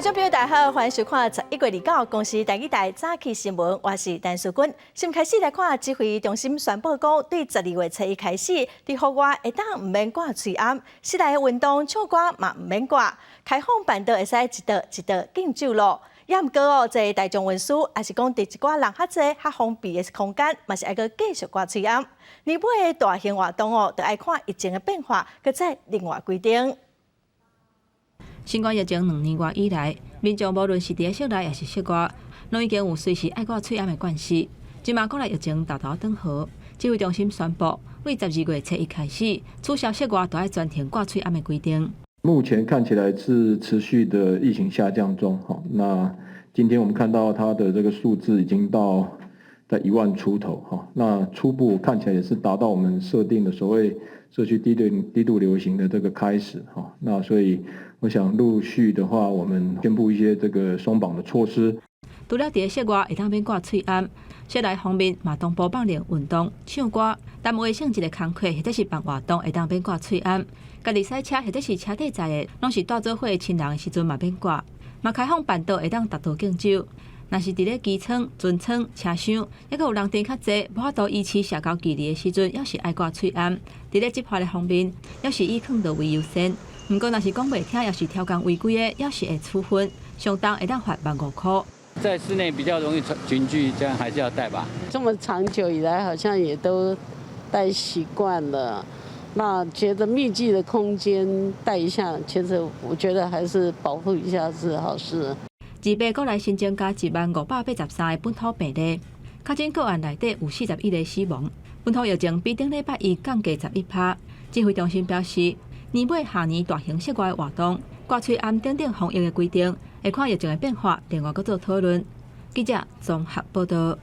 觀眾朋友大家好，歡迎收看11月29公視台語台早起新聞，我是陳淑君。先開始來看指揮中心宣布講，對12月初一開始，佇戶外會當毋免掛喙罨，室內的運動唱歌嘛毋免掛，開放辦桌會使一桌一桌敬酒囉。也毋過哦，坐大眾運輸，抑是講佇一寡人較濟、較封閉的空間，嘛是愛閣繼續掛喙罨。年尾的大型活動哦，就愛看疫情的變化，閣再另外規定。新冠疫情兩年外以來，民眾無論是佇室內抑是室外，攏已經有隨時愛掛喙罨的慣勢。這馬國內疫情沓沓轉好，指揮中心宣布，對十二月初一開始，取消室外都愛全程掛喙罨的規定。目前看起來是持續的疫情下降中，哈。那今天我們看到它的這個數字已經到在1萬出頭，哈。那初步看起來也是達到我們設定的所謂社區低度流行的這個開始，哈。那所以我想陸續的話，我們宣布一些這個鬆綁的措施。除了佇室外會當免掛喙罨，室內方面嘛同步放任運動、唱歌、單位性質的工課或者是辦活動會當免掛喙罨。家己駛車或者是車底載的，攏是帶做伙親人的時陣嘛免掛。嘛開放辦桌會當逐桌敬酒。若是佇咧機艙、船艙、車廂，抑閣有人佇較濟，無法度維持社交距離的時陣，猶是愛掛喙罨。佇咧執法的方面，猶是以囥佗位優先。毋過，若是講袂聽，抑是刁工違規的，猶是會處分，上重會當罰15,000箍。在室內比較容易群聚，這樣還是要戴吧。這麼長久以來，好像也都戴習慣了。那覺得密集的空間戴一下，其實我覺得還是保護一下是好事。二八國內新增加10,583個本土病例，確診個案內底有41個死亡。本土疫情比頂禮拜一降低11趴。指揮中心表示，年尾下年大型室外活動、掛喙罨等等防疫的規定，會看疫情的變化，另外閣做討論。記者綜合報道。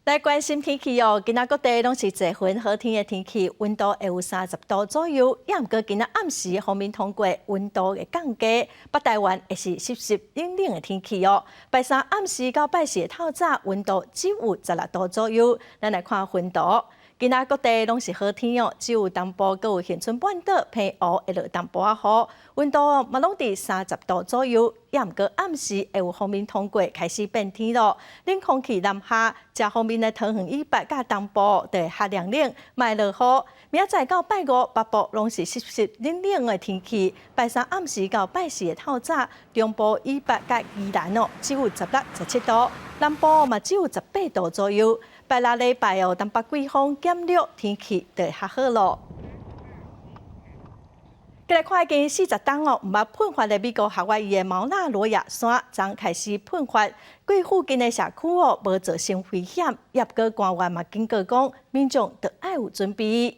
來關心天氣哦，今仔各地攏是濟雲好天的天氣，溫度會有30度左右。也毋過今仔暗時鋒面通過，溫度會降低。北台灣會是濕濕冷冷的天氣哦。拜三暗時到拜四的透早，溫度只有16度左右。咱來看雲圖。今仔各地攏是好天哦，只有東部閣有恆春半島、澎湖會落淡薄仔雨，溫度嘛攏佇30度左右。也毋過暗時會有鋒面通過，開始變天囉。冷空氣南下，這方面的桃園以北佮東部就會較涼冷，嘛會落雨。明仔載到拜五，北部攏是濕濕冷冷的天氣。拜三暗時到拜四的透早，中部以北佮宜蘭哦，只有16、17度，南部嘛只有18度左右。拜六禮拜哦，東北季風減弱，天氣就會較好囉。繼來看已經40冬哦，毋捌噴發的美國夏威夷的毛納羅亞山，昨開始噴發，對附近的社區哦無造成危險。也毋過官員嘛警告講，民眾著愛有準備。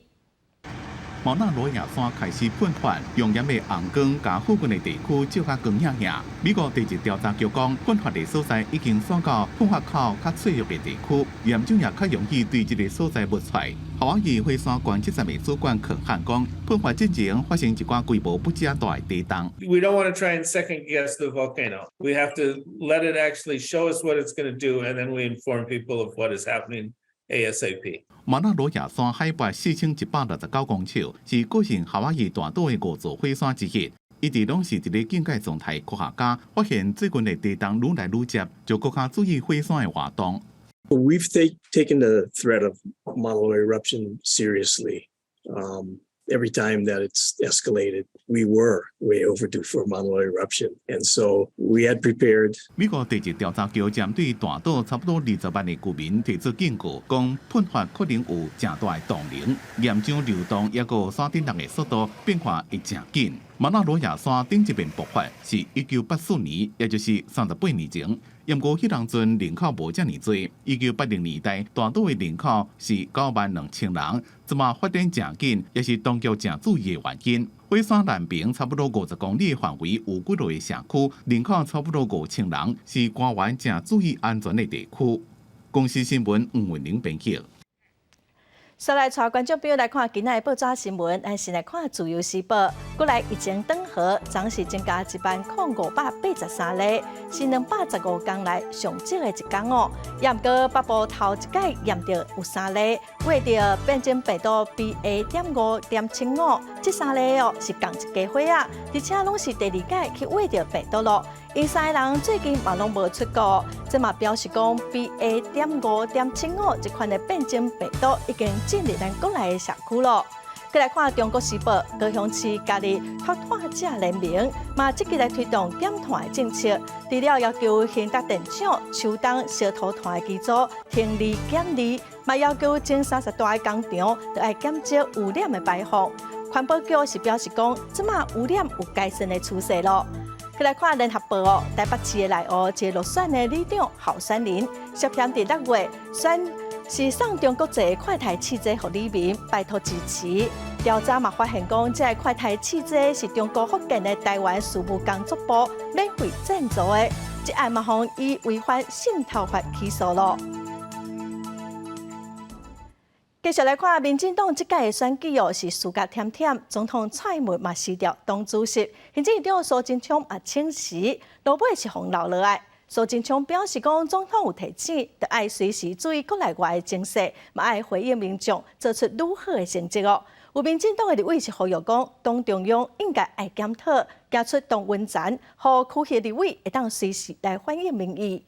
毛納羅亞山開始噴發，熔岩的紅光共附近的地區照甲光熠熠。美國地質調查局講，噴發的所在已經徙到噴發口較脆弱的地區，岩漿也較容易對這个所在冒出來。夏威夷火山觀測站的主管可漢講，噴發進前發生一寡規模不正大的地動。 We don't want to try and second guess the volcano. We have to let it actually show us what it's going to do, and then we inform people of what is happening ASAP. 毛納羅亞山海拔4169公尺，是構成夏威夷大島的五座火山之一。一直攏是佇咧警戒狀態。科學家發現最近的地動愈來愈捷，就閣較注意火山的活動。 We've taken the threat of Mauna Loa eruption seriously. Every time that it's escalated, we were way overdue for Mauna Loa eruption. And so we had prepared. 美國地質調查局針對大島差不多20萬的居民提出警告，講噴發可能有誠大的動能，岩漿流動抑閣山頂人的速度變化會誠緊。毛納羅亞山頂一遍爆發是1984年，也就是38年前。毋過彼當陣人口無遮爾濟。1980年代，大島的人口是9萬2千人，這馬發展誠緊，也是當局誠注意的原因。火山南邊差不多50公里的範圍有幾落個社區，人口差不多5,000人，是官員誠注意安全的地區。公視新聞吳文玲編輯。煞來帶觀眾朋友來看今仔的報紙新聞，咱先來看《自由時報》。國內疫情斷河，昨是增加10,583例，是215工來上少的一工哦。也毋過北部頭一擺驗著有三例，穢著變種病毒 BA.5.75，這三例哦是仝一家伙仔，而且攏是第二擺去穢著病毒囉。𪜶三个人最近嘛攏無出國，這嘛表示講 BA.5.75這款的變種病毒已經進入咱國內的社區囉。閣來看《中國時報》，高雄市加入脫碳者聯盟，嘛積極來推動減碳的政策。除了要求興達電廠秋冬燒塗炭的機組停二減二，嘛要求前30大的工廠都愛減少污染的排放。環保局是表示講，這馬污染有改善的趨勢囉。閣來看《聯合報》哦，台北市的內湖一个落選的里長候選人，涉嫌佇6月選是送中國製的快篩試劑予里民，拜託支持。調查嘛發現講，這个快篩試劑是中國福建的台灣事務工作部免費贊助的，這案嘛予以違反滲透法起訴囉。繼續來看民進黨這屆的選舉哦，是輸甲忝忝，總統蔡英文嘛辭掉黨主席，行政院長蘇貞昌也請辭，落尾是予留落來。蘇貞昌表示講，總統有提醒，著愛隨時注意國內外的情勢，嘛愛回應民眾，做出愈好的成績哦。有民進黨的立委是呼籲講，黨中央應該愛檢討，行出同溫層，予區域立委會當隨時來反映民意。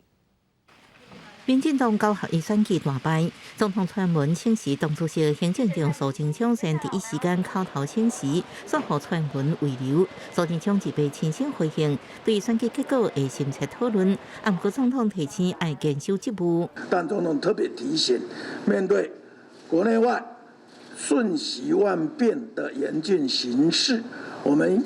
民進黨九合一選舉大敗，總統蔡英文請辭黨主席，行政院長蘇貞昌先第一時間口頭請辭，煞予蔡英文慰留。蘇貞昌自被親身回應，對選舉結果會深切討論。毋過總統提醒愛堅守職務。但總統特別提醒，面對國內外瞬息萬變的嚴峻形勢，我們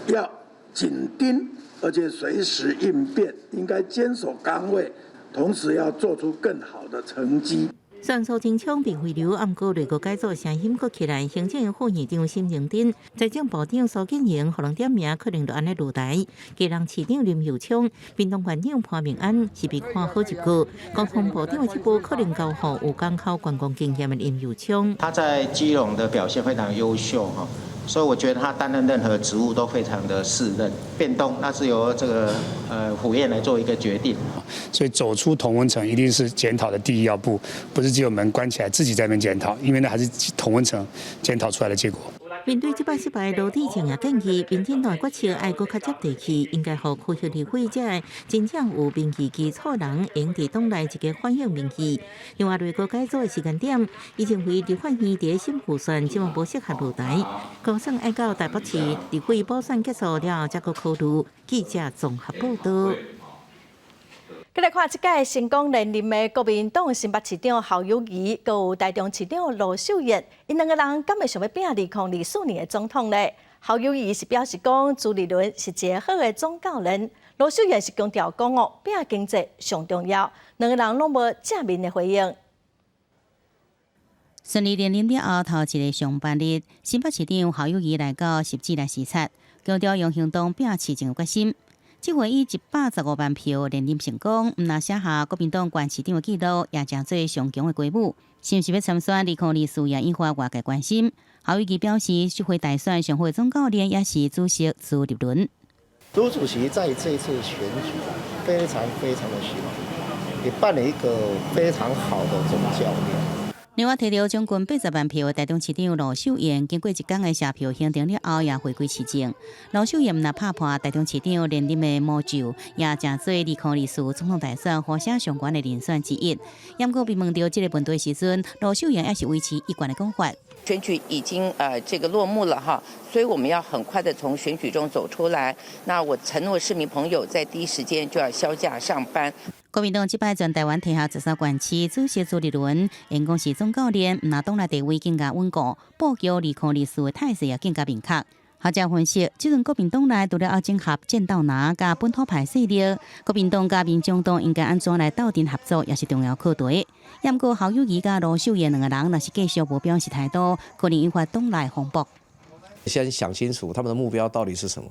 要緊盯，而且隨時應變，應該堅守崗位。同時要做出更好的成績。雖然蘇貞昌被慰留，毋過內閣改組聲音閣起來，行政副院長沈榮津、財政部長蘇錦瑩，予人點名可能就按呢落台。基隆市長林右昌、屏東縣長潘孟安是被看好一個，交通部長的職務可能交予有港口觀光經驗的林右昌。他在基隆的表現非常優秀，所以我覺得他擔任任何職務都非常的適任。變動那是由這個府院來做一個決定。所以走出同溫層一定是檢討的第一要步，不是只有門關起來自己在那邊檢討，因為那還是同溫層檢討出來的結果。面對這擺失敗，盧智正也建議，民進黨決策愛閣較接地氣，應該予區域立委這个真正有民意基礎人，用佇黨內一个反映民意。另外，內閣改組的時間點，伊認為立法院佇新普選這馬無適合落台，高選愛到台北市立委補選結束了後，才閣考慮。記者綜合報道。閣來看這屆成功連任的國民黨新北市長侯友宜，閣有台中市長盧秀燕，𪜶兩个人敢會想欲拚2024年的總統咧？侯友宜是表示講，朱立倫是一个好的總教練，盧秀燕是強調講哦，拚經濟上重要，兩个人攏無正面的回應。順利連任了後，頭一个上班日，新北市長侯友宜來到汐止來視察，強調用行動拚市政的決心。這回以115萬票連任成功，毋但寫下國民黨縣市長的紀錄，也成做上強的雞母。是毋是欲參選2024也引發外界關心。侯友宜表示，這回大選上好的總教練也是主席朱立倫。朱主席在這次選舉非常非常的辛苦，也扮演一個非常好的總教練。另外，提著將近80萬票的台中市長盧秀燕，經過一工的謝票行程了後，也回歸市政。盧秀燕若拍破台中市長連任的魔咒，也成做2024總統大選呼聲上懸的人選之一。毋過被問著這个問題時陣，盧秀燕也是維持一貫的講法。選舉已經這個落幕了哈，所以我們要很快的從選舉中走出來。那我承諾市民朋友，在第一時間就要銷假上班。國民黨這擺全台灣提下13縣市主席朱立倫，因講是總教練，毋但黨內地位更加穩固，布局2024的態勢也更加明確。學者分析，這陣國民黨內除了愛整合戰鬥藍佮本土派勢力，國民黨佮民眾黨應該按怎來鬥陣合作，也是重要課題。毋過侯友宜佮盧秀燕兩个人，若是繼續無表示態度，可能引發黨內風波。先想清楚他們的目標到底是什麼？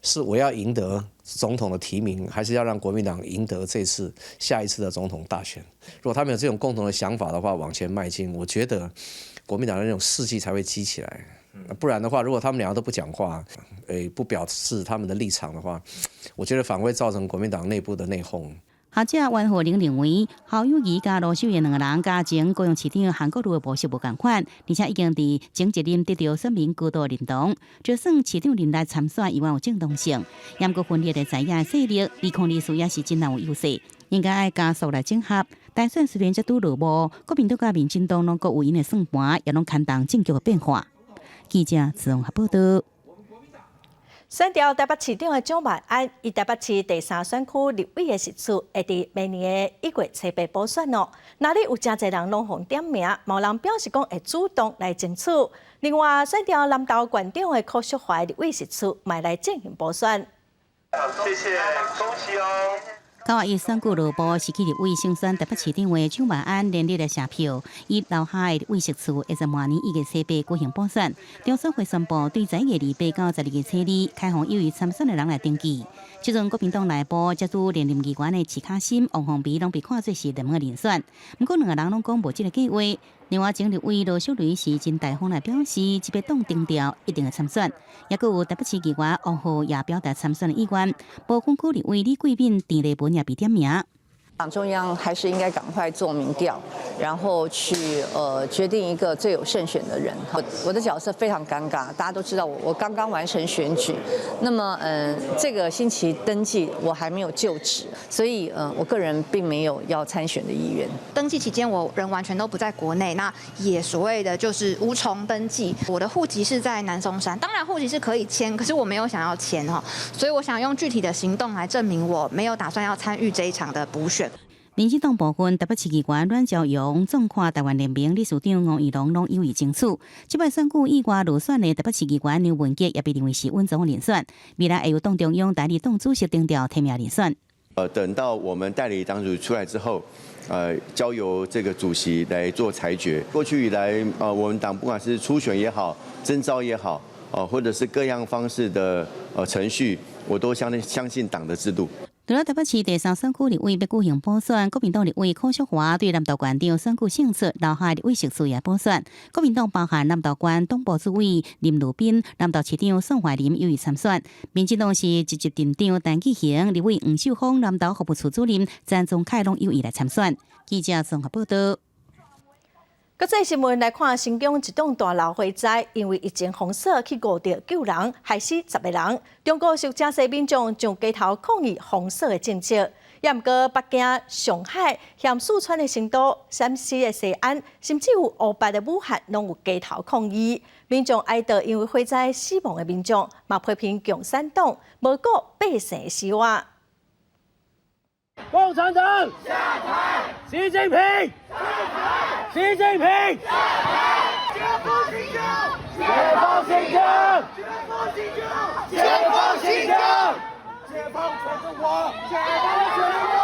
是我要贏得總統的提名，還是要讓國民黨贏得這次下一次的總統大選？如果他們有這種共同的想法的話，往前邁進，我覺得國民黨的那種士氣才會激起來。不然的話，如果他們兩個都不講話，不表示他們的立場的話，我覺得反而會造成國民黨內部的內訌。學者袁浩玲認為，侯友宜佮盧秀燕兩個人佮前高雄市長韓國瑜的模式無仝款，而且已經佇前一任得著選民高度認同，就算市長任內參選，依然有正當性。毋過分裂的在野勢力，2024也是真難有優勢，應該愛加速來整合。大選雖然才拄落幕，國民黨佮民進黨攏各有𪜶的算盤，也攏牽動政局的變化。記者綜合報道。選調台北市長的蔣萬安，伊台北市第三選區立委的席次會佇明年的1月7日補選哦。那裡有誠濟人攏予點名，嘛有人表示講會主動來爭取。另外，選調南投縣長的柯淑華立委席次，嘛來進行補選。謝謝，恭喜哦！ 9月1選舉落幕，失去立委勝選台北市長的蔣萬安連日來謝票，伊留下的立委席次會在明年1月7日舉行補選。中選會宣布，對11月28到12月初2開放有意參選的人來登記。這陣國民黨內部才拄連任議員的徐卡心、王鴻薇攏被看做是熱門的人選，毋過兩个人攏講無這个計劃。另外，前立委羅淑蕾是真大方來表示，這擺黨定調一定會參選。抑閣有台北市議員王浩也表達參選的意願。不分區立委李貴敏、鄭麗文也被點名。黨中央還是應該趕快做民調，然後去決定一個最有勝選的人。我的角色非常尷尬，大家都知道我剛剛完成選舉，那麼這個星期登記我還沒有就職，所以我個人並沒有要參選的意願。登記期間我人完全都不在國內，那也所謂的就是無從登記。我的戶籍是在南松山，當然戶籍是可以遷，可是我沒有想要遷哈，所以我想用具體的行動來證明我沒有打算要參與這一場的補選。民進黨部分台北市議員阮昭陽、縱跨台灣聯盟理事長吳怡農攏有意爭取。這擺選舉意外落選的台北市議員梁文傑也被認為是穩當人選，未來會由黨中央代理黨主席定調提名人選。等到我們代理黨主席出來之後，交由這個主席來做裁決。過去以來，我們黨不管是初選也好，徵召也好，或者是各樣方式的程序，我都相信黨的制度。除了台北市第三選區立委欲舉行補選，國民黨立委柯淑華對南投縣長選舉勝出，留下立委席次也補選。國民黨包含南投縣黨部主委林如斌、南投市長宋懷林有意參選。民進黨是一級鎮長陳志行、立委黃秀芳、南投服務處主任陳宗凱攏有意來參選。記者綜合報道。國際新聞來看，新疆一棟大樓火災，因為疫情封鎖去誤著救人，害死10個人。中國有誠濟民眾上街頭抗議封鎖的政策。也毋過北京、上海、和四川的成都、陝西的西安，甚至有湖北的武漢，攏有街頭抗議。民眾哀悼因為火災死亡的民眾，嘛批評共產黨無顧百姓的死活。共產黨下台！習近平下台！習近平下台！解放新疆！解放新疆！解放新疆！解放新疆！解放全中國！解放全中國！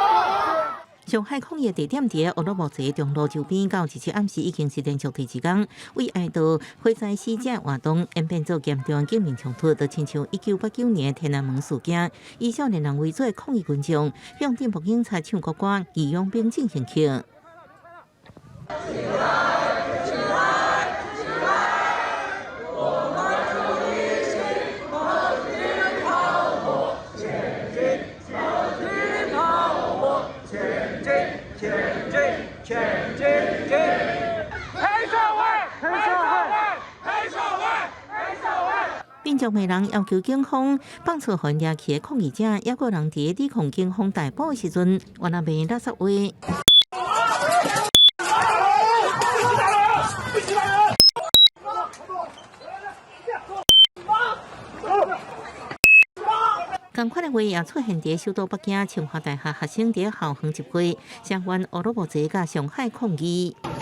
上海抗議地點佇烏魯木齊中路周邊，到27暗時已經是連續第二工，為哀悼火災死者活動演變做嚴重警民衝突，就親像1989年天安門事件，以少年人為主的抗議群眾向進步警察唱國歌，義勇兵進行曲。起來！起來！起來！我們一起跑步，前進！前進！跑步，前進！前進！前進！進！黑社會！黑社會！黑社會！黑社會！民眾罵人要求警方放出予𪜶掠去的抗議者，抑閣有人佇抵抗警方逮捕的時陣，原來罵垃圾話。仝款的話也出現佇首都北京清華大學學生佇校園集會，聲援烏魯木齊佮上海抗議。不再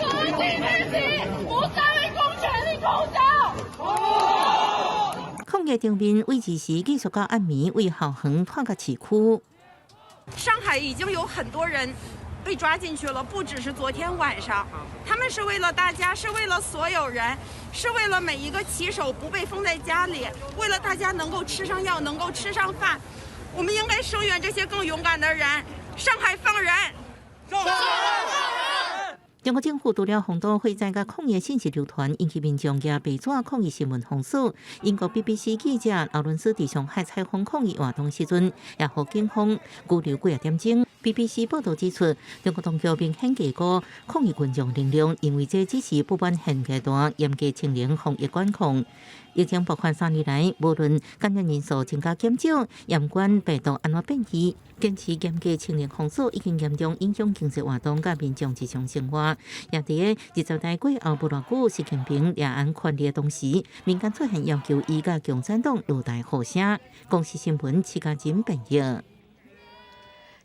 為公權力口罩。抗議場面維持時繼續到暗暝，為校園拖到市區。上海已經有很多人被抓進去了，不只是昨天晚上，他們是為了大家，是為了所有人，是為了每一個騎手不被封在家裡，為了大家能夠吃上藥，能夠吃上飯。我們應該聲援這些更勇敢的人。上海放人！上海放人！中國政府除了封堵火災佮抗議信息流傳，引起民眾舉白紙抗議新聞封鎖。英國 BBC 記者勞倫斯佇上海採訪抗議活動時陣，也予警方拘留幾仔點鐘。BBC 報道指出，中國當局明顯低估抗議群眾能量，認為這只是不滿現階段嚴格清零防疫管控。疫情爆發3年來，無論感染人數增加減少，毋管病毒按怎變異，堅持嚴格清零封鎖已經嚴重影響經濟活動佮民眾日常生活。也佇20大過後無偌久，習近平掠甕權力的同時，民間出現要求伊佮共產黨落台呼聲。公視新聞徐家仁編譯。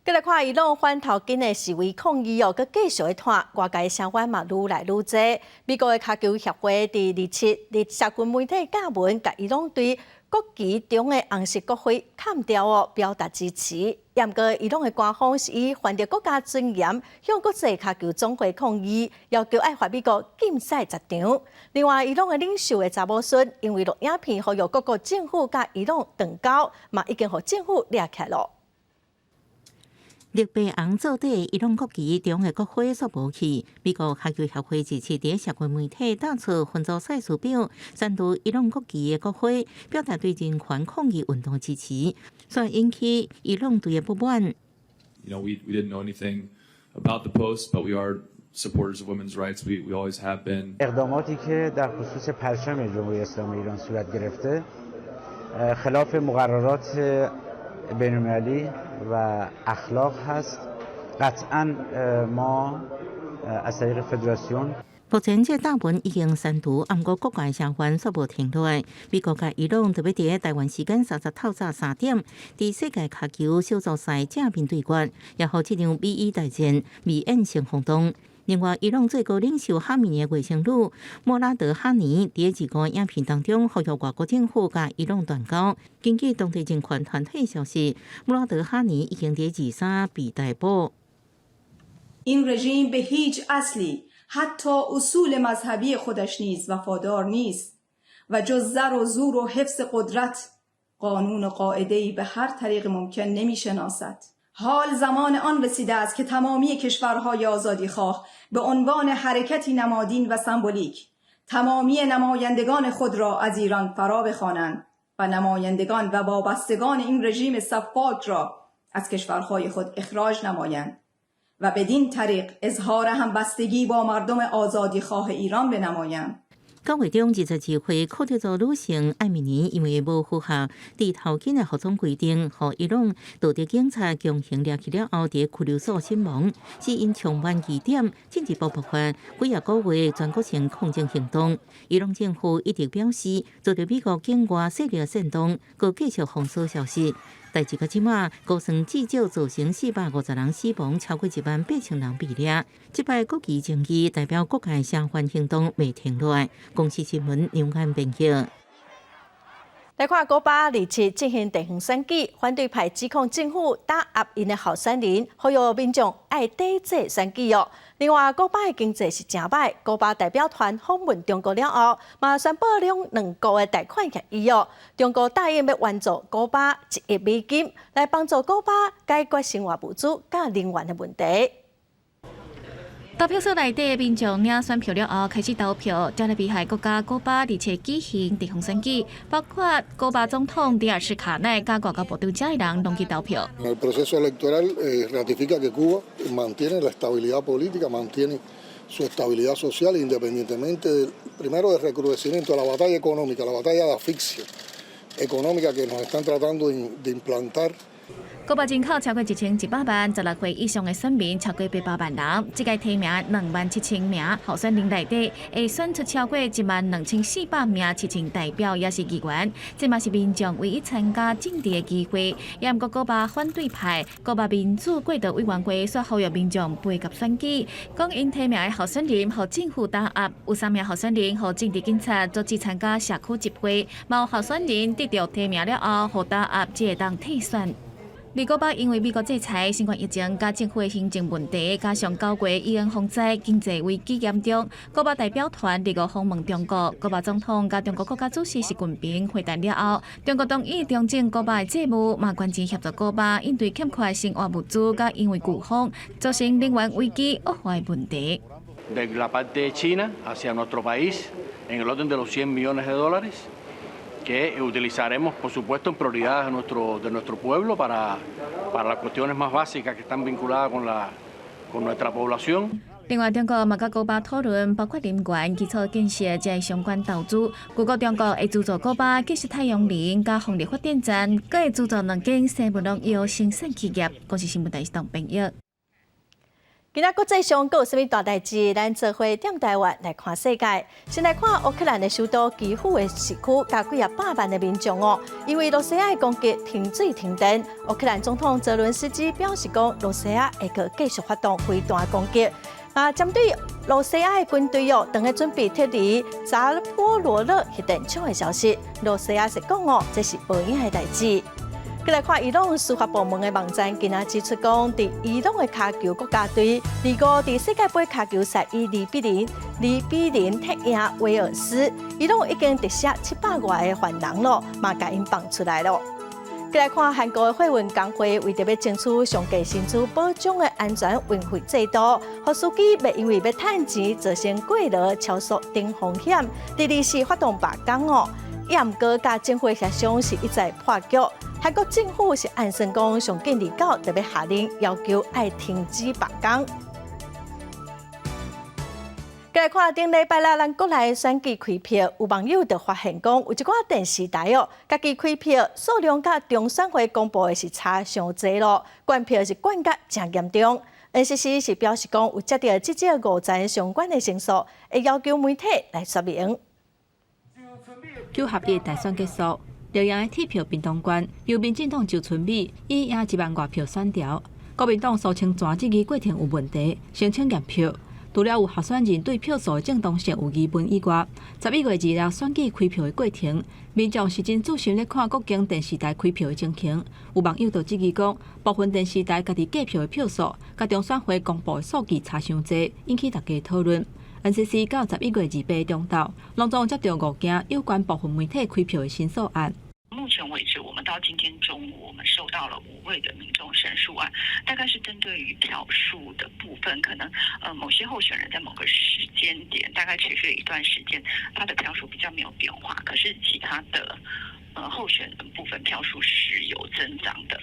閣來看伊朗反頭金的示威抗議哦，閣繼續咧湠，外界聲援嘛愈來愈濟。美國的跤球協會佇27日社群媒體架文，共伊朗隊國旗中的紅色國徽砍掉哦，表達支持。毋過伊朗的官方是以還著國家尊嚴，向國際跤球總會抗議，要求愛罰美國禁賽10場。另外，伊朗的領袖的查某孫因為錄影片呼籲各國政府佮伊朗斷交，嘛已經予政府掠起來囉。綠白紅做底，伊朗國旗中的國徽煞無去。美國跤球協會二七佇社群媒體打出分組賽事表，刪除伊朗國旗的國徽，表達對人權抗議運動支持，煞引起伊朗隊的不滿。 We didn't know anything about the post, but we are supporters of women's rights. We always have been. اقداماتی که در خصوص پرچم جمهوری اسلامی ایران صورت گرفته خلاف مقررات بین‌المللی و اخلاق هست قطعا ما از طریق فدراسیون 目前這檔文已經刪除，毋過國外聲援煞無停落來。美國佮伊朗特別佇台灣時間30透早3點，佇世界跤球小組賽正面對決，也予這場美伊大戰未演先轟動。另外，伊朗最高領袖哈米尼的外甥女莫拉德哈尼佇一個影片當中呼籲外國政府佮伊朗斷交。根據當地人權團體消息，莫拉德哈尼已經佇23被逮捕。 این رژیم به هیچ اصلی حتی اصول مذهبی خودش نیز وفادار نیست و جز زر و زور و حفظ قدرت قانون و قاعده‌ای به هر طریق ممکن نمیشناسد. حال زمان آن رسیده است که تمامی کشورهای آزادیخواه به عنوان حرکتی نمادین و سمبولیک تمامی نمایندگان خود را از ایران فرا بخوانند و نمایندگان و وابستگان این رژیم سفاک را از کشورهای خود اخراج نمایند و بدین طریق اظهار همبستگی با مردم آزادیخواه ایران بنمایند. 9月中22歲，庫德族女性艾米尼因為無符合戴頭巾的服裝規定，予伊朗道德警察強行掠去了後，佇拘留所身亡。死因充滿疑點，進一步爆發幾仔個月全國性抗爭行動。伊朗政府一直表示，遭著美國境外勢力煽動，閣繼續封鎖消息。代誌到這馬，估算至少造成450人死亡，超過1萬8千人被掠。這擺國旗爭議代表各界聲援行動未停落來。公視新聞梁安編譯。來看古巴27進行地方選舉，反對派指控政府打壓𪜶的候選人，呼籲民眾愛抵制選舉哦。另外，古巴的經濟是誠䆀，古巴代表團訪問中國了後，嘛宣布兩國的貸款協議哦。中國答應欲援助古巴1億美金，來幫助古巴解決生活物資佮能源的問題。投票所內底民眾領選票了後開始投票。加勒比海國家古巴二七舉行地方選舉，包括古巴總統迪亞斯卡奈佮外交部長遮的人攏去投票。 El proceso electoral ratifica que Cuba mantiene la estabilidad política, mantiene su estabilidad social, independientemente del, primero del recrudecimiento de la batalla económica, la batalla de asfixia económica que nos están tratando de implantar. 古巴人口超過1100萬，16歲以上的選民超過800萬人。這屆提名2萬7千名候選人內底，會選出超過1萬2400名市政代表，抑是議員。這嘛是民眾唯一參加政治的機會。也毋過古巴反對派、古巴民主過渡委員會煞呼籲民眾背合選舉，講𪜶提名的候選人予政府打壓，有三名候選人予政治警察阻止參加社區集會，嘛有候選人得著提名了後，予打壓，才會當退選。而古巴因為美國制裁、新冠疫情佮政府的行政問題，加上9月伊恩風災，經濟危機嚴重。古巴代表團二五訪問中國，古巴總統佮中國國家主席習近平會談了後，中國同意重整古巴的債務，嘛捐錢協助古巴應對欠缺生活物資佮因為颶風造成能源危機惡化的問題。 De la parte china hacia nuestro país en el orden de los 100 millones de dólares que utilizaremos, por supuesto, en prioridades de nuestro pueblo para las cuestiones más básicas que están vinculadas con nuestra población. 另外，中國嘛佮古巴討論包括能源、基礎建設這相關投資。據講中國會資助古巴建設太陽能佮風力發電站，閣會資助兩間生物農藥生產企業。公視新聞台是編譯。今仔國際上閣有啥物大代誌？咱做伙踮台灣來看世界。先來看烏克蘭的首都基輔的市區，共幾仔百萬的民眾哦，因為羅西亞的攻擊停水停電。烏克蘭總統澤倫斯基表示講，羅西亞會閣繼續發動飛彈攻擊。啊，針對羅西亞的軍隊哦，正咧準備撤離扎波羅熱核電廠的消息，羅西亞是講哦，這是無影的代誌。閣來看伊朗司法部門的網站，今仔指出講，佇伊朗的跤球國家隊，二五佇世界盃跤球賽以2比0，2比0踢贏威爾斯。伊朗已經特赦700外个犯人囉，嘛共𪜶放出來囉。閣來看韓國的貨運工會為著欲爭取上低薪資保障的安全運費制度，予司機袂因為欲趁錢造成過勞超速等風險，佇24發動罷工哦。也毋過佮政府的協商是一再破局。韓國政府是按算講上緊29就欲下令要求愛停止罷工。閣來看頂禮拜六，咱國內選舉開票，有網友就發現講，有一寡電視台哦，家己開票數量佮中選會公布的是差傷濟囉，灌票是灌甲誠嚴重。NCC 是表示講，有接到至少五層相關的申訴，會要求媒體來說明。9合一大選結束，綠營的鐵票屏東縣由民進黨周春米以贏1萬外票選牢。國民黨訴稱全質疑過程有問題，申請驗票。除了有候選人對票數的正當性有疑問以外，11月26選舉開票的過程，民眾是真注心咧看各間電視台開票的情形。有網友就質疑講，部分電視台家己計票的票數，佮中選會公布的數據差傷濟，引起大家討論。NCC 到11月28中晝，攏總接到五件有關部分媒體開票的申訴案。目前為止，我們到今天中午，我們收到了5位的民眾申訴案，大概是針對於票數的部分，可能某些候選人在某個時間點，大概持續了一段時間，他的票數比較沒有變化，可是其他的候選人部分票數是有增長的。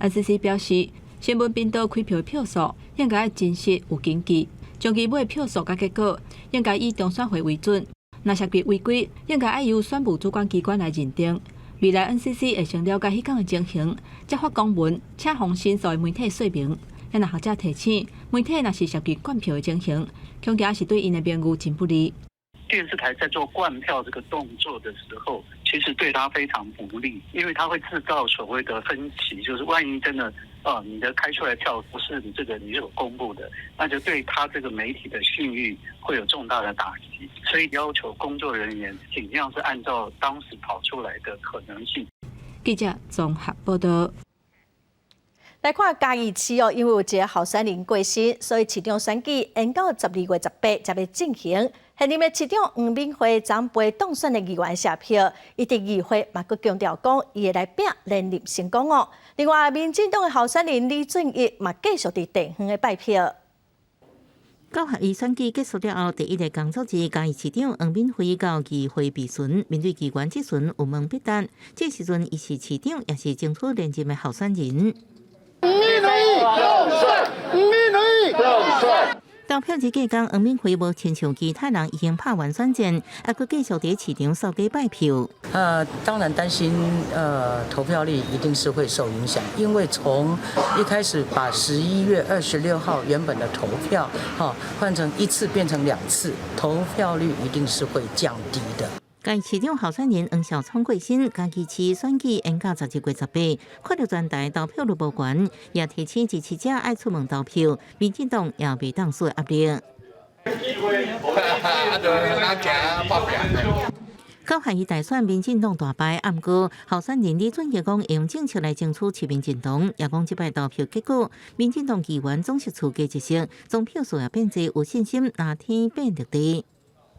NCC 表示，新聞頻道開票的票數應該真實有根據，將其尾票數佮結果應該以中選會為準，若涉及違規，應該愛由選務主管機關來認定。未來 NCC 會先了解彼工的情形，才發公文請予申訴的媒體說明。若學者提醒，媒體若是涉及灌票的情形，恐驚是對𪜶的名譽真不利。電視台在做灌票這個動作的時候，其實對他非常不利，因為他會製造所謂的分歧，就是萬一真的，你的開出來票不是你這個你所公布的，那就對他這個媒體的信譽會有重大的打擊。所以要求工作人員盡量是按照當時跑出來的可能性。記者綜合報道。來看嘉義市哦，因為有一个候選人過身，所以市長選舉延到12月18才欲進行。現任的市長黃敏惠昨陪當選的議員謝票，伊佇議會嘛閣強調講，伊會來拚連任成功哦。另外，民進黨的候選人李俊毅嘛繼續佇地方的拜票。9合一選舉結束了後，第一个工作日，嘉義市長黃敏惠到議會備詢，面對議員質詢，有問必答。這時陣，伊是市長，也是爭取連任的候選人。五選，五選。投票日隔工，黃敏惠無親像其他人已經拍完選戰，猶閣繼續佇市場掃街拜票。當然擔心，投票率一定是會受影響，因為從一開始把11月26號原本的投票，哈，換成一次變成兩次，投票率一定是會降低的。嘉義市長候選人黃紹聰過身，嘉義市選舉延到12月18，看著全台投票率無懸，也提醒支持者愛出門投票。民進黨也袂當輸壓力。九合一大選民進黨大敗，毋過候選人李俊傑講用政策來爭取市民認同，也講這擺投票結果，民進黨議員總席次加一席，總票數也變濟，有信心藍天變綠地。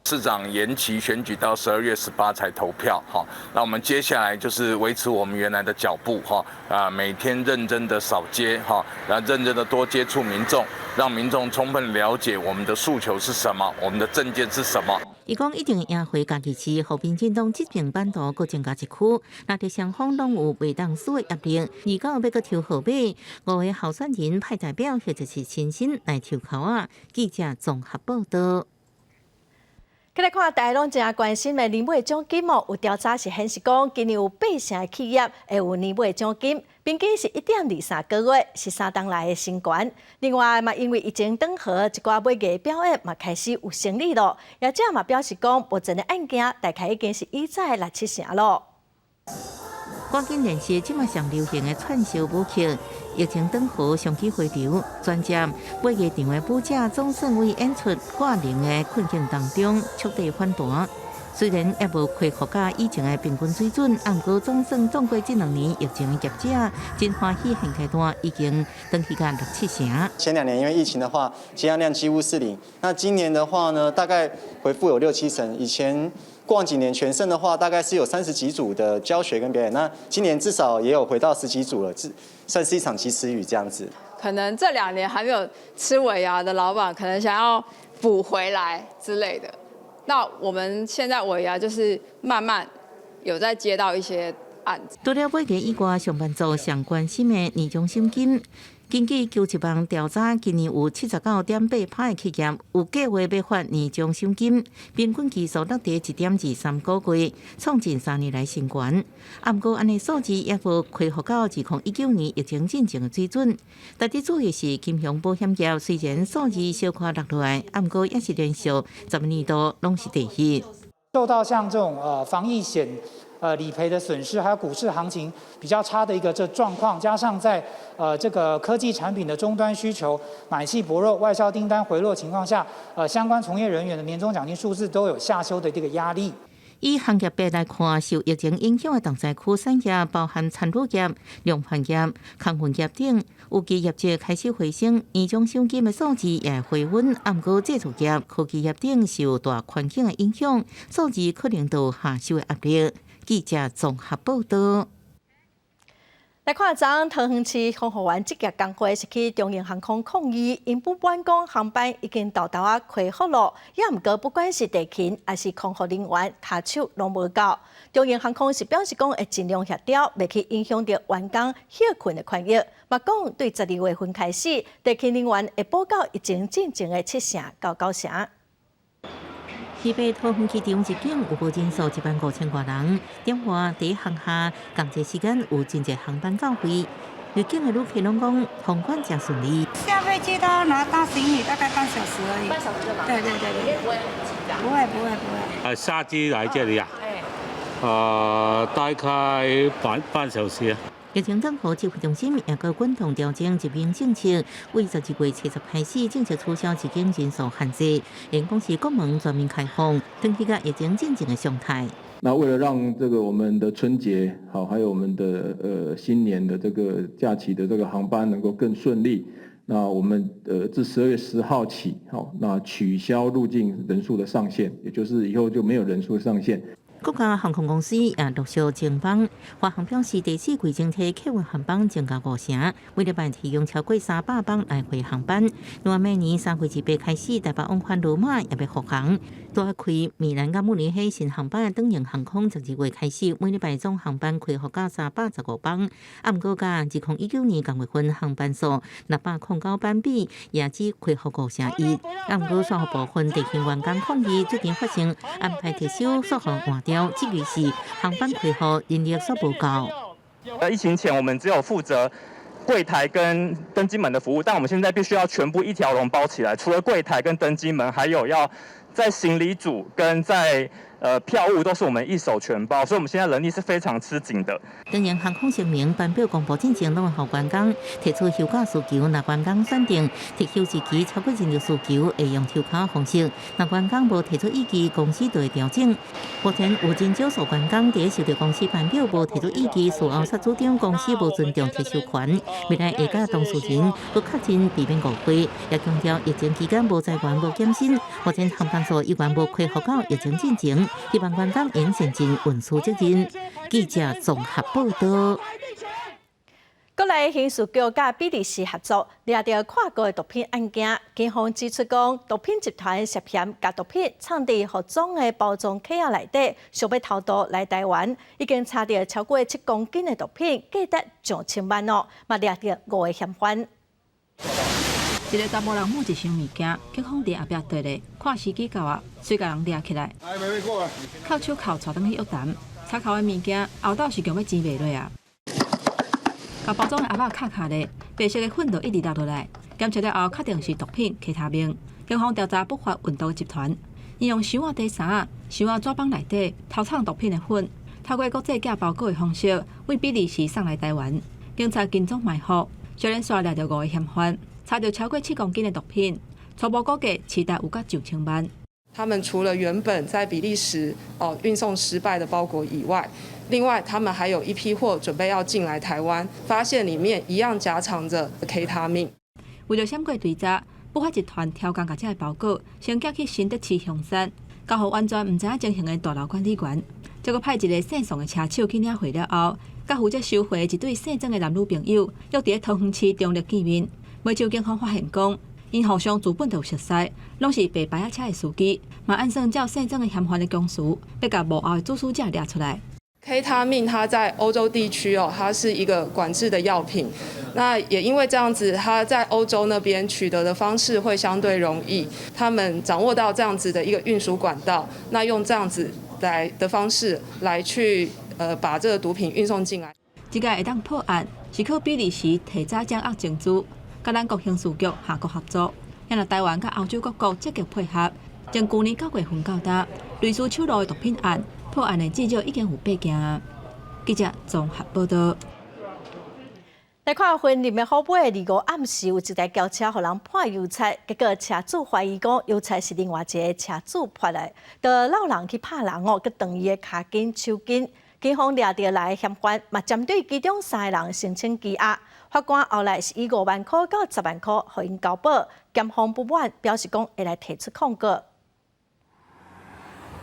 市長延期選舉到12月18才投票，哈，那我們接下來就是維持我們原來的腳步，哈，啊，每天認真的掃街，哈，然後認真的多接觸民眾，讓民眾充分了解我們的訴求是什麼，我們的政見是什麼。伊講一定會贏回嘉義市，予民進黨執政版圖閣增加一區，若佇雙方攏有袂當輸的壓力，29欲閣抽號碼，五个候選人派代表或者是親身來抽籤仔。記者綜合報道。閣來看大家攏誠關心的年尾獎金哦，有調查是顯示講，今年有八成的企業會有年尾獎金，平均是1.23個月，是3冬來的新高。另外嘛，因為疫情轉好，一寡買藝表的嘛開始有生意咯。業者嘛表示講，目前的案件大概已經是以早的六七成咯。趕緊練習這馬上流行的串燒舞曲，疫情轉好，商機回流，專業買藝場的舞者總算為演出掛零的困境當中觸底反彈。雖然猶無恢復到以前的平均水準，毋過總算擋過這兩年疫情的業者真歡喜，現階段已經轉去到六七成。前2年因為疫情的話，接案量幾乎是零。那今年的話呢，大概恢復有六七成。以前過往幾年全盛的話，大概是有30幾組的教學跟表演。那今年至少也有回到十幾組了，這算是一場及時雨這樣子。可能這2年還沒有吃尾牙的老闆，可能想要補回來之類的。那我們現在尾牙就是慢慢有在接到一些案子。除了買藝以外，上班族上關心的年終賞金。根據求職網調查，今年有79.8%的企業有計劃欲發年終賞金，平均基數落佇1.23個月，創近3年來新高。毋過按呢數字猶無恢復到2019年疫情進前的水準。值得注意是，金融保險業雖然數字小可落落來，毋過也是連續10年度攏是第一。受到像這種防疫險理賠的損失，還有股市行情比較差的一個這狀況，加上在這個科技產品的終端需求買氣薄弱、外銷訂單回落情況下，相關從業人員的年終獎金數字都有下修的這個壓力。以行業別來看，受疫情影響的重災區產業包含餐飲業、量販業、空運業等，預計業績開始回升，年終賞金的數字也回穩。毋過製造業、科技業等受大環境的影響，數字可能都下修的壓力。記者綜合報道。來看昨昏桃園市空服員職業工會是去長榮航空抗議，𪜶不滿講航班已經沓沓仔恢復咯，也毋過不管是地勤抑是空服人員，跤手攏無夠。長榮航空是表示講會盡量協調，袂去影響著員工歇睏的權益。嘛講對12月份開始，地勤人員會補到疫情進前的七成到九成。台北桃園機場入境預估人數1萬5千外人，電話佇航廈仝一時間有真濟航班到飛，入境的旅客攏講通關誠順利。下飛機到拿到行李大概半小時而已。半小時就拿？對對對對。不會很緊張？不會不會不會。啊，下機來這裡啊？大概半小時啊。疫情當局指揮中心也閣滾動調整入境政策，為12月70開始正式取消入境人數限制，𪜶講是國門全面開放，轉去佮疫情進前的常態。那為了讓這個我們的春節好，還有我們的新年的這個假期的這個航班能夠更順利，那我們自12月10號起，好，那取消入境人數的上限，也就是以後就沒有人數上限。各家航空公司也陸續增班，華航表示第四季整體客運航班增加五成，每禮拜提供超過300班來回航班。另外，明年3月28開始，台北往返羅馬也欲復航。拄開米蘭佮慕尼黑新航班的長榮航空，12月開始每禮拜總航班恢復到315班，毋過佮2019年仝月份航班數609班比，也只恢復五成一。毋過，煞予部分地勤員工抗議，最近發生安排特休，煞予換掉，質疑是航班恢復人力煞無夠。疫情前我們只有負責櫃檯跟登機門的服務，但我們現在必須要全部一條龍包起來，除了櫃檯跟登機門，還有要在行李組跟在票務都是我們一手全包，所以我們現在人力是非常吃緊的。長榮航空聲明班表公布進前，攏會予員工提出休假需求，若員工選定特休日期超過人力需求，會用抽籤方式。若員工無提出異議，公司就會調整。目前有真少數員工佇收著公司班表無提出異議，事後煞主張公司無尊重特休權，未來會佮當事人閣確認避免誤會，也強調疫情期間無裁員無減薪，目前航班數依然無恢復到疫情進前，希望員工應善盡運輸責任。記者綜合報導。國內刑事局佮比利時合作，掠著跨國的毒品案件。警方指出講，毒品集團涉嫌共毒品藏佇盒裝的包裝盒仔內底，想欲偷渡來台灣，已經查著超過7公斤的毒品，價值上千萬哦，嘛掠著五个嫌犯。一个查埔人摸一箱物件，警方佇後壁綴咧，看時機到啊，隨共人掠起來，銬手銬帶轉去約談，查扣的物件後斗是強欲錢袂落啊！共包裝的盒仔敲敲咧，白色的粉就一直落落來。檢測了後，確定是毒品 K 他命。警方調查不法運毒集團，𪜶用箱仔底衫、箱仔紙板內底偷藏毒品的粉，透過國際寄包裹的方式，對比利時送來台灣。警察跟蹤埋伏，接連紲掠著五个嫌犯，查著超過7公斤的毒品，初步估計市值有到上千萬。他們除了原本在比利時哦運送失敗的包裹以外，另外他們還有一批貨準備要進來台灣，發現裡面一樣夾藏着 K 他命。為著閃過追查，不法集團挑工共這个包裹，先寄去新竹市香山，交予完全毋知影情形的大樓管理員，再閣派一个姓宋的車手去領貨了後，佮負責收貨的一對姓曾的男女朋友，約佇桃園市中壢見面。尾手警方發現講，𪜶互相自本就有熟似，攏是白牌仔車的司機，嘛按算照姓曾的嫌犯的供詞，欲共幕後的主使者掠出來。 K 他命它在歐洲地區哦，它是一個管制的藥品。那也因為這樣子，它在歐洲那邊取得的方式會相對容易。他們掌握到這樣子的一個運輸管道，那用這樣子來的方式來去把這個毒品運送進來。這個會當破案，是靠比利時提早掌握情資，佮咱國刑事局跨國合作，也若台灣佮歐洲各國積極配合，從舊年9月份到今，類似手路的毒品案破案的至少已經有八件啊。記者綜合報導。來看雲林的虎尾，二五暗時有一台轎車予人潑油漆，結果車主懷疑講油漆是另外一个車主潑的，就摎人去拍人哦，閣斷伊的跤筋、手筋。警方掠著來嫌犯，嘛針對其中三个人申請羈押。法官後來是以5萬箍到10萬箍予𪜶交保，檢方不滿，表示講會來提出抗告。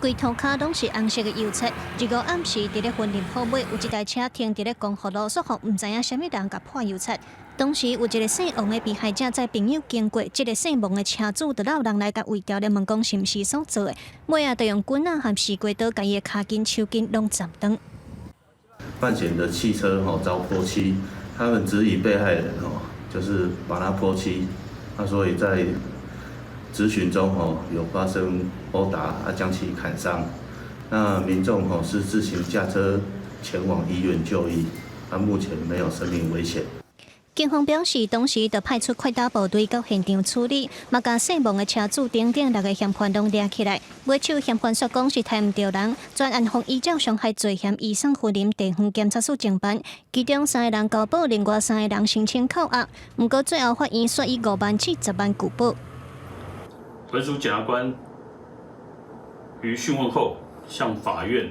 規塗跤攏是紅色的油漆。二五暗時，佇咧雲林虎尾有一台車停佇咧光復路，煞予毋知影啥物人共潑油漆。當時有一个姓王的被害者載朋友經過，這个姓王的車主就摎人來共圍牢咧問講是毋是所做的，尾仔就用棍仔和西瓜刀共伊的跤筋、手筋攏斬斷。犯嫌的汽車吼遭潑漆，他們質疑被害人吼，就是把他潑漆，他所以在質詢中吼有發生毆打，啊將其砍傷。那民眾吼是自行駕車前往醫院就醫，他目前沒有生命危險。警方表示，當時就派出快打部隊到現場處理，嘛共姓王的車主等等六个嫌犯攏掠起來。尾手嫌犯說講是刣毋著人，全案予依照傷害罪嫌移送雲林地方檢察署偵辦。其中三个人交保，另外三个人申請扣押。毋過最後法院煞以5萬至10萬具保。本署檢察官於訊問後，向法院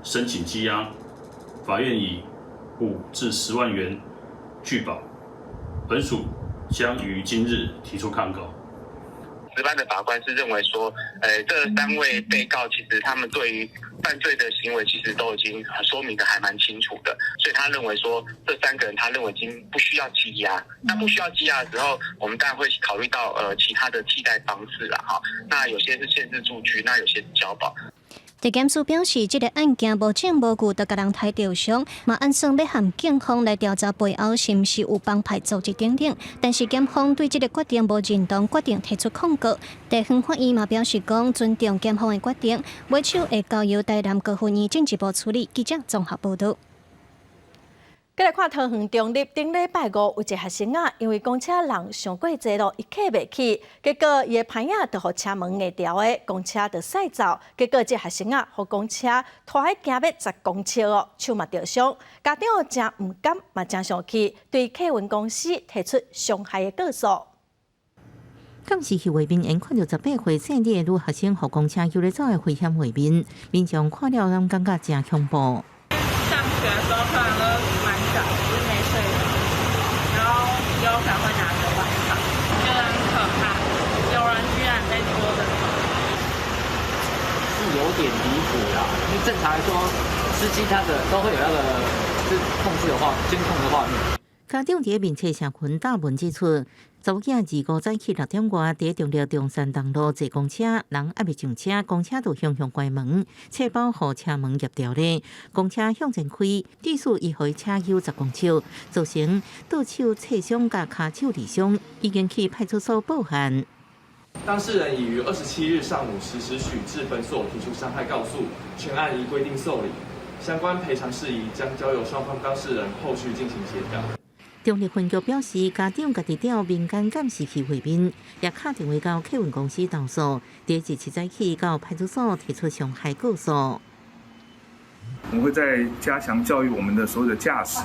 申請羈押，法院以5至10萬元具保，本署將於今日提出抗告。值班的法官是認為說，這三位被告其實他們對於犯罪的行為其實都已經說明得還蠻清楚的，所以他認為說這三個人他認為已經不需要羈押。那不需要羈押的時候，我們當然會考慮到其他的替代方式啦，哈。那有些是限制住居，那有些是交保。地檢署表示，這个案件無證無據，就共人刣著傷，嘛按算欲向警方來調查背後是毋是有幫派組織等等。但是檢方對這个決定無認同，決定提出抗告。地方法院嘛表示講尊重檢方的決定，尾手會交由台南高分院進一步處理。記者綜合報導。閣來看桃園中壢，頂禮拜五有一个學生仔，因為公車人傷過濟咯，伊客袂起，結果伊的旁仔就予車門硬牢的，公車就駛走，結果這學生仔予公車拖彼行欲10公尺哦，手嘛著傷，家長誠毋甘嘛誠生氣，對客運公司提出傷害的告訴。監視器畫面，𪜶看著18歲細膩的女學生，予公車搝咧走的危險畫面，民眾看了攏感覺誠恐怖。上學的時候突然都蠻早，就是沒睡飽，然後有可能會拿着外套，覺得很可怕。有人居然被拖着走，是有點離譜啦。因為正常來說，司機他的都會有那個是控制的畫監控的畫面。家長佇面冊社群貼文指出，查某囝25早起6點外，佇中壢中山東路坐公車，人猶未上車，公車就向向關門，冊包予車門夾牢咧。公車向前開，致使伊予車搝10公尺，造成倒手挫傷佮跤手受傷，已經去派出所報案。當事人已於27日上午10時許至本所提出傷害告訴，全案依規定受理，相關賠償事宜將交由雙方當事人後續進行協調。中壢分局表示，家長家己調民間監視器畫面，也敲電話到客運公司投訴，佇27早起到派出所提出傷害告訴。我們會再加強教育我們的所有的駕駛，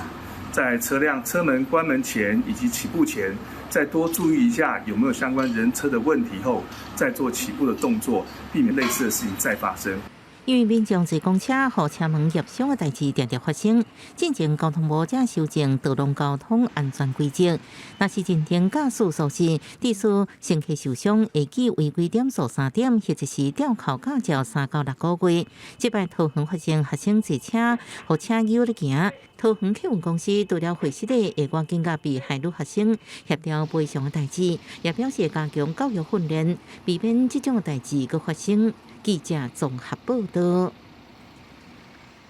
在車輛車門關門前以及起步前，再多注意一下有沒有相關人車的問題後，再做起步的動作，避免類似的事情再發生。因為民眾坐公車予車門夾傷的代誌定定發生，進前交通部才修正道路交通安全規則。若是認定駕駛疏失，致使乘客受傷，會記違規點數3點，或者是吊扣駕照3到6個月。這擺桃園發生學生坐車予車搝咧行，桃園客運公司除了會失的會趕緊佮被害女學生協調賠償的代誌，也表示加強教育訓練，避免這種代誌閣發生。記者綜合報道。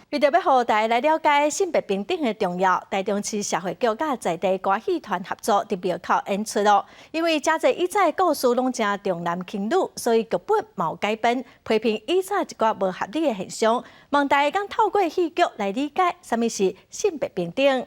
為著欲予大家來了解性別平等的重要，台中市社會局佮在地歌戲團合作佇廟口演出囉。因為誠濟以早的故事攏誠重男輕女，所以劇本嘛有改編，批評以早一寡無合理的現象，望大家透過戲劇來理解啥物是性別平等。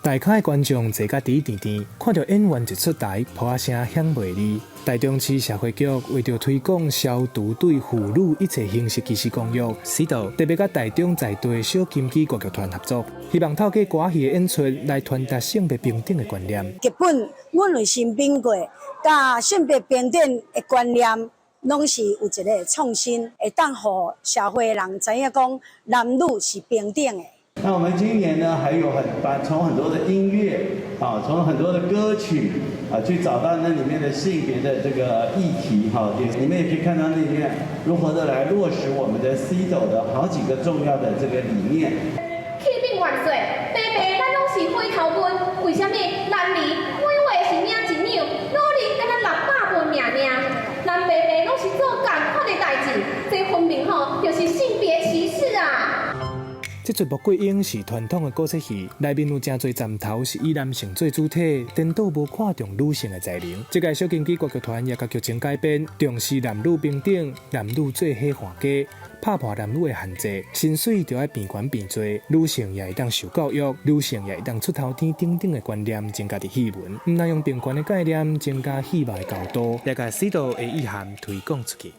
大家的觀眾坐甲佇甜甜，看著演員一出台，噗仔聲響袂離。台中市社會局為著推廣消除對婦女一切形式歧視公約，CEDAW 特別佮台中在地小金雞歌劇團合作，希望透過歌戲的演出來傳達性別平等的觀念。劇本阮內心變過，佮性別平等的觀念，攏是有一個創新，會當予社會的人知影講男女是平等的。那我們今年呢，還有很把從很多的音樂啊，從很多的歌曲啊，去找到那裡面的性別的這個議題哈，也你們也可以看到那裡面如何的來落實我們的 CEDAW 的好幾個重要的這個理念。啟稟元帥，白白咱攏是火頭軍，為啥物男兒每月是領一兩，女兒敢若600文爾爾？咱白白攏是做仝款的代誌，這分明吼就是性別歧視啊！這齣穆桂英是傳統的古仔戲，內面有誠濟站頭是以男性做主體，顛倒無看重女性的才能。這屆小金雞歌劇團也共劇情改編，重視男女平等，男女做伙換家，拍破男女的限制，薪水著愛平懸平濟，女性也會當受教育，女性也會當出頭天等等的觀念增加佇戲文，毋但用平權的概念增加戲碼的高度，也共 CEDAW 的意涵推廣出去。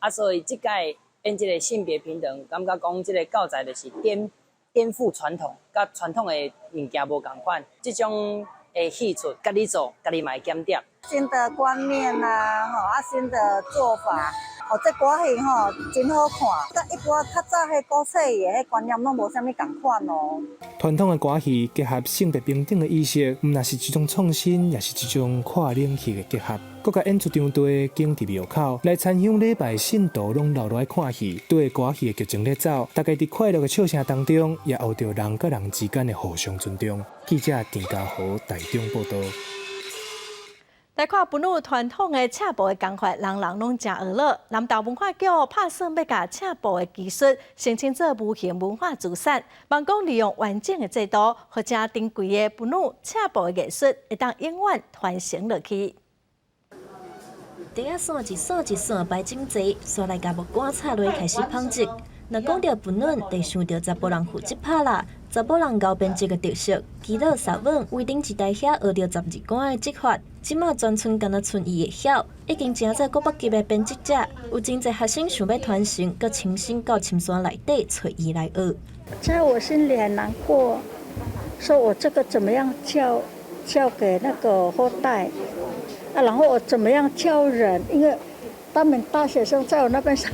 啊，所以這屆演這個性別平等，感覺講這個教材就是顛覆傳統，佮傳統的物件無仝款。這種的戲出，家己做，家己嘛會檢點。新的觀念啊，吼啊，新的做法，哦，這歌戲吼真好看，佮一般較早彼古仔戲的彼觀念攏無啥物仝款哦。傳統的歌戲結合性別平等的意識，毋但是一種創新，也是一種跨領域的結合。閣共演出場地景佇廟口，來參香禮拜信徒攏留落來看戲，對歌戲的劇情咧走，大家佇快樂的笑聲當中，也學著人佮人之間的互相尊重。記者田家豪台中報導。來看婦女傳統的刺布的工法，人人攏誠呵咾。南投文化局拍算欲共刺布的技術申請做無形文化資產，望講利用完整的制度，予誠珍貴的婦女刺布的藝術會當永遠傳承落去。袋仔線一線一線排整齊，煞來共木杆插落開始紡織。若講著布倫，就想著查埔人負責拍啦。查埔人𠢕編織的特色，祈禱撒穩為頂一代遐學著12竿的織法，這馬全村敢若賰伊會曉，已經成做國北級的編織者。有真濟學生想欲傳承，閣親身到深山內底揣伊來學。在我心裡很難過，說我這個怎麼樣教教給那個後代啊？然後我怎麼樣教人？因為他們大學生在我那邊上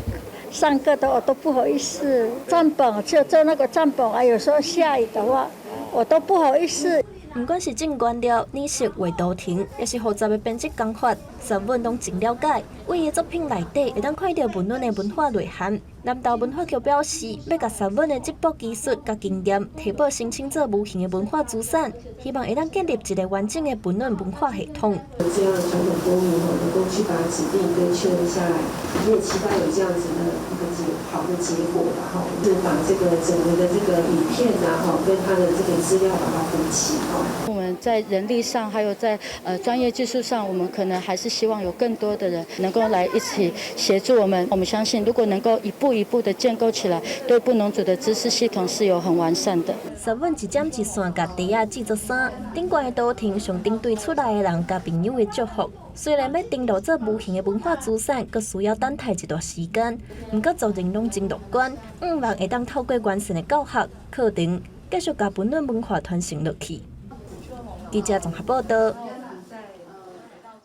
上課的，我都不好意思。帳篷就做那個帳篷啊，有時候下雨的話，我都不好意思。毋管是種原料、擬色、畫圖騰，抑是複雜的編織工法，薩穩攏真了解。對伊的作品內底，會當看著布倫的文化內涵。南投文化局表示，欲共薩穩的織布技術佮經驗，提報申請做無形的文化資產，希望會當建立一個完整的布倫文化系統。這樣的傳統工藝能夠去把它指定跟確認下來，我們也期待有這樣子的一個結好的結果啦，哈，是把這個整個的這個影片啊，哈，跟它的這個資料把它補齊，哈。我們在人力上，還有在專業技術上，我們可能還是希望有更多的人能夠來一起協助我們。我們相信，如果能夠一步一步的建構起來，對布農族的知識系統是有很完善的。薩穩一針一線共袋仔製作衫，頂懸的圖騰上頂對厝內的人佮朋友的祝福。雖然欲登錄做無形的文化資產，閣需要等待一段時間，毋過族人攏真樂觀，向望會當透過完善的教學課程，繼續共布倫文化傳承落去。記者綜合報道。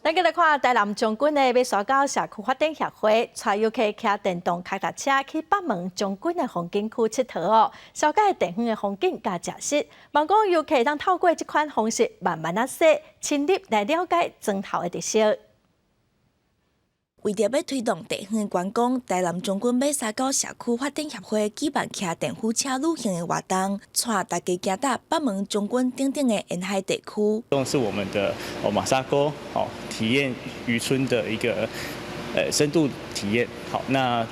咱閣來看台南將軍的馬沙溝社區發展協會，帶遊客騎電動跤踏車去北門將軍的風景區𨑨迌哦，紹介地方的風景佮食食。望講遊客當透過這款方式，慢慢仔說，深入來了解莊頭的特色。為著欲推動地方的觀光，台南將軍馬沙溝社區發展協會舉辦騎電扶車旅行的活動，帶大家行踏北門將軍等等的沿海地區。這是我們的哦馬沙溝哦體驗漁村的一個深度體驗。好，那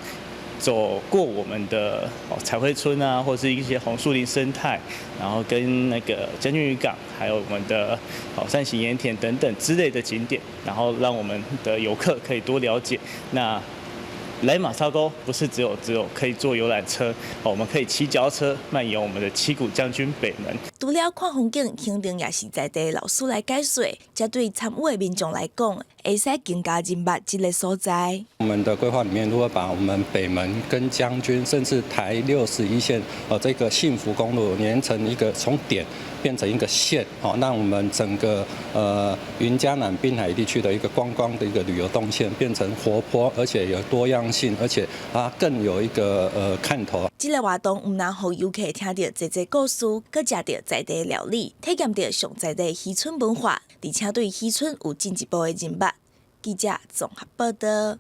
走過我們的哦彩繪村啊，或是一些紅樹林生態，然後跟那個將軍漁港，還有我們的哦扇形鹽田等等之類的景點，然後讓我們的遊客可以多了解。那來馬沙溝不是只有可以坐遊覽車，我們可以騎腳車漫遊我們的七股將軍北門。除了看風景，行程也是在地老師來解說，這對參與的民眾來講，會使更加認捌這个所在。我們的規劃裡面，如果把我們北門跟將軍，甚至台61線，這個幸福公路連成一個從點變成一個線，哦，讓我們整個雲嘉南濱海地區的一個觀光的一個旅遊動線變成活潑，而且有多樣性，而且它更有一個看頭。這个活動毋但予遊客聽著濟濟故事，閣食著在地料理，體驗著上在地漁村文化，而且對漁村有進一步的認捌。記者綜合報道。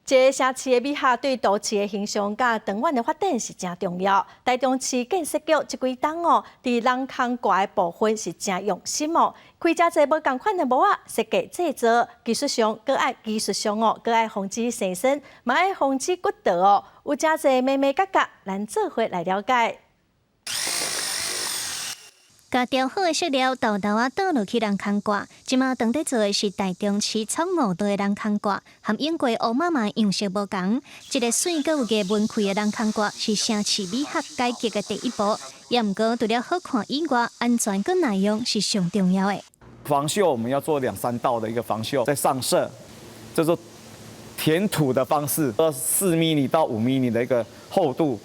這个城市的美學對都市的形象佮長遠的發展是誠重要。台中市建設局這幾冬哦，佇鋁空掛的部分是誠用心哦，開誠濟無仝款的模仔設計製作，技術上閣愛技術上哦，閣愛防止生鏽，嘛愛防止骨倒哦，有誠濟眉眉角角，咱做伙來了解。共調好的色料沓沓仔倒落去鋁空掛，這馬當咧做的是台中市草悟道的鋁空掛，和英國烏媽媽樣式無仝。這个媠閣有藝文氣的鋁空掛是城市美學改革的第一步，也毋過除了好看以外，安全佮耐用是上重要的。防鏽我們要做兩三道的一個防鏽，再上色，叫做填土的方式，4 mm 到5 mm 的一個厚度，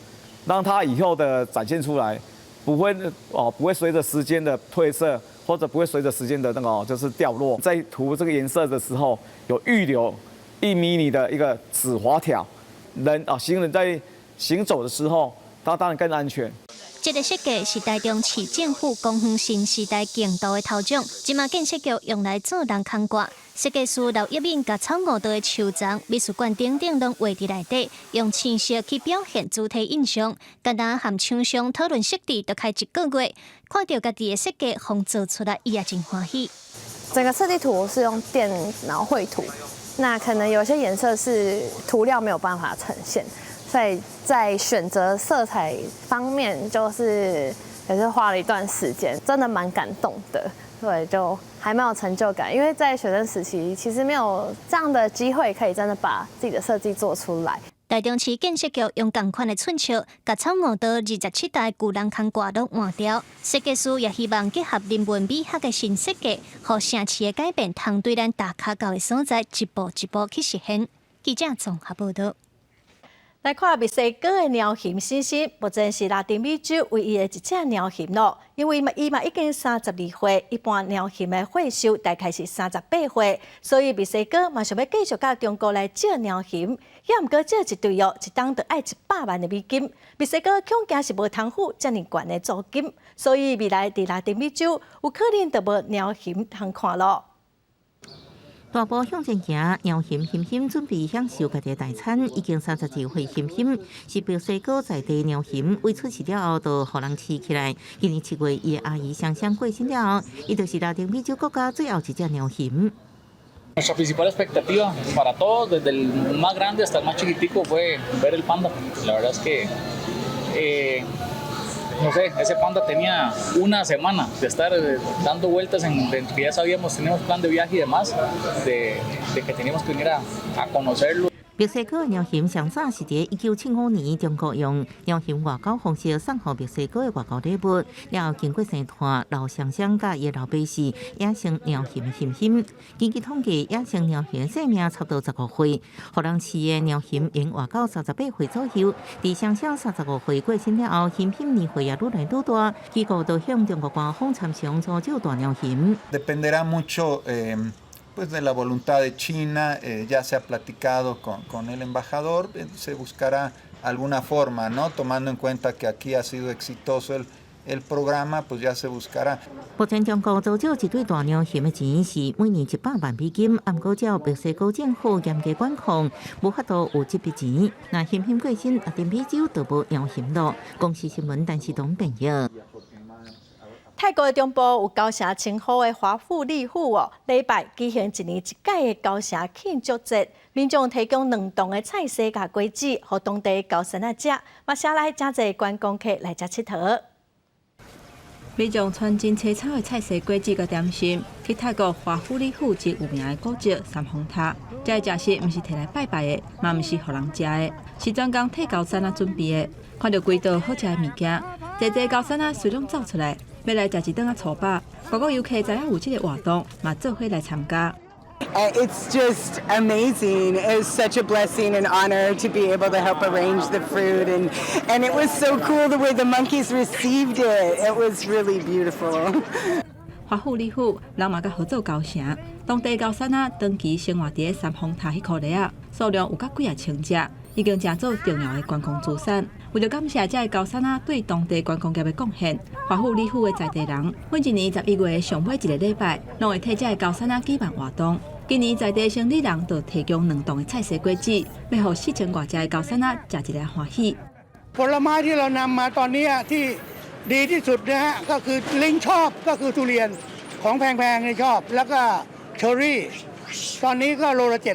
讓它以後的展現出來。不會哦，不會隨着時間的褪色，或者不會隨着時間的那個就是掉落。在塗這個顏色的時候，有預留1 mm 的一個止滑條，人啊行人在行走的時候，它當然更安全。這个設計是台中市政府公園新時代競圖的頭獎，這馬建設局用來做鋁空掛。設計師劉一敏共草悟道的樹叢、美術館等等攏畫佇內底，用淺色去表現主題印象。敢若和廠商討論設計，著開一個月，看著家己的設計予做出來，伊也真歡喜。整個設計圖是用電腦繪圖，那可能有些顏色是塗料沒有辦法呈現，所以在選擇色彩方面，就是也是花了一段時間，真的蠻感動的。對，就還蠻有成就感，因為在學生時期其實沒有這樣的機會可以真的把自己的設計做出來。台中市建設局用仝款的寸尺，共草悟道27代舊人牽掛攏換掉。設計師也希望結合人文美學的新設計，予城市的改變，通對咱踏跤到的所在一步一步去實現。記者綜合報道。來看墨西哥的貓熊猩猩，目前是拉丁美洲唯一的一隻貓熊咯。因為伊嘛已經32歲，一般貓熊的歲數大概是38歲，所以墨西哥嘛想欲繼續佮中國來借貓熊，也毋過借一對哦，一冬就愛100萬的美金。墨西哥恐驚是無通付遮爾懸的租金，所以未來佇拉丁美洲有可能就無貓熊通看咯。大步向前行，貓熊欣欣準備享受家己的大餐。已經32歲欣欣是墨西哥在地貓熊，為出世了後就予人飼起來。今年7月，伊的阿姨香香過身了後，伊就是拉丁美洲國家最後一隻貓熊。 Nuestra principal expectativa para todos, desde el más grande hasta el más chiquitico, fue ver el panda. La verdad es que, no sé, ese panda tenía una semana de estar dando vueltas en, que ya sabíamos, teníamos plan de viaje y demás, de que teníamos que venir a conocerlo. 墨西哥的貓熊上早是佇1975年，中國用貓熊外交方式送予墨西哥的外交禮物，了後經過生團老香香佮伊的老爸是野生貓熊欣欣。根據統計，野生貓熊壽命差不多15歲，予人飼的貓熊應活到38歲左右。佇香香35歲過身了後，欣欣年歲也愈來愈大，機構就向中國官方參詳租借大貓熊。 Dependerá mucho pues de la voluntad de China, ya se ha platicado con el embajador, se buscará alguna forma, ¿no? Tomando en cuenta que aquí ha sido exitoso el programa, pues ya se buscará. 目前中國租借一對大貓熊的錢是每年100萬美金，毋過照墨西哥政府嚴格管控，無法度有這筆錢。若欣欣過身，拉丁美洲就無貓熊咯。公視新聞陳世東編譯。泰國的中部有猴城稱號的華富里府哦，禮拜舉行一年一屆的猴城慶祝節，民眾提供2棟的菜蒔佮果子，予當地猴硲仔食，嘛捎來誠濟觀光客來遮𨑨迌。民眾穿真齊彩的菜蒔果子佮點心，去泰國華富里府真有名的古蹟三峰塔。這个食食毋是提來拜拜的，嘛毋是予人食的，是專工替猴硲仔準備的。看著規桌好食的物件，濟濟猴硲仔隨攏走出來，欲來食一頓仔粗飽。外國遊客知影有這个活動，嘛做伙來參加。 It's just amazing. It's such a blessing and honor to be able to help arrange the fruit, and it was so cool the way the monkeys received it. It was really beautiful. 華富里府人嘛佮合做猴城，當地猴硲仔長期生活佇三峰塔彼箍犁仔，數量有較幾仔千隻，已經成做重要的觀光資產。為著感謝這个猴硲仔對當地觀光業的貢獻，華富里府的在地人每一年11月上尾一个禮拜，攏會替這个猴硲仔舉辦活動。今年在地生理人就提供2棟的菜蒔果子，欲予4000外隻的猴硲仔食一个歡喜。 ผลไม้ที่เรานำมาตอนนี้ที่ดีที่สุดนะฮะก็คือลิงชอบก็คือทุเรียนของแพงๆนี่ชอบ แล้วก็เชอรี่ตอนนี้ก็โลละ700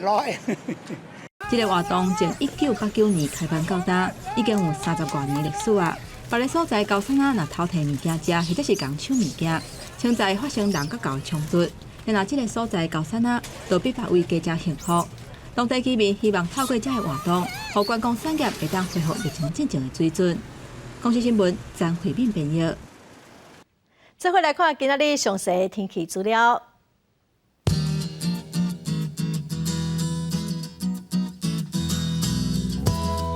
這个活動從1989年開辦到今，已經有30外年歷史啊。別个所在猴硲仔若偷提物件食，或者是共搶物件，潛在發生人佮猴的衝突。然後這个所在猴硲仔就比別位加誠幸福。當地居民希望透過這个活動，予觀光產業會當恢復疫情進前的水準。公視新聞張惠敏編譯。做伙來看今仔日詳細天氣資料。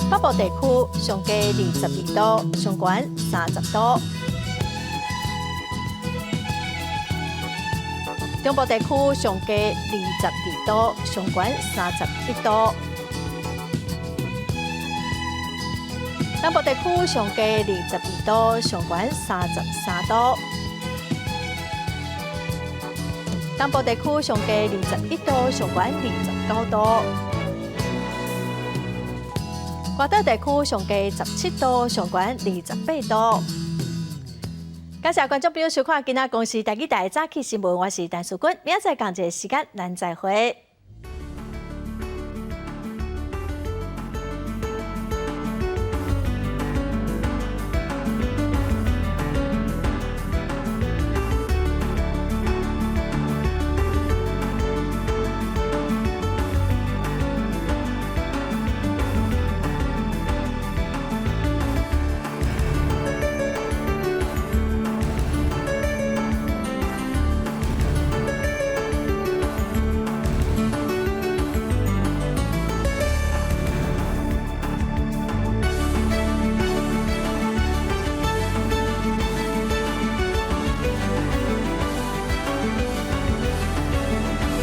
北部地區上低22度，上懸30度。中部地區上低22度，上懸31度。南部地區上低22度，上懸33度。東部地區上低21度，上懸29度。外島地區上低17度，上懸28度。感謝觀眾朋友收看今仔公視台語台早起新聞，我是陳淑君，明仔載仝一个時間，咱再會。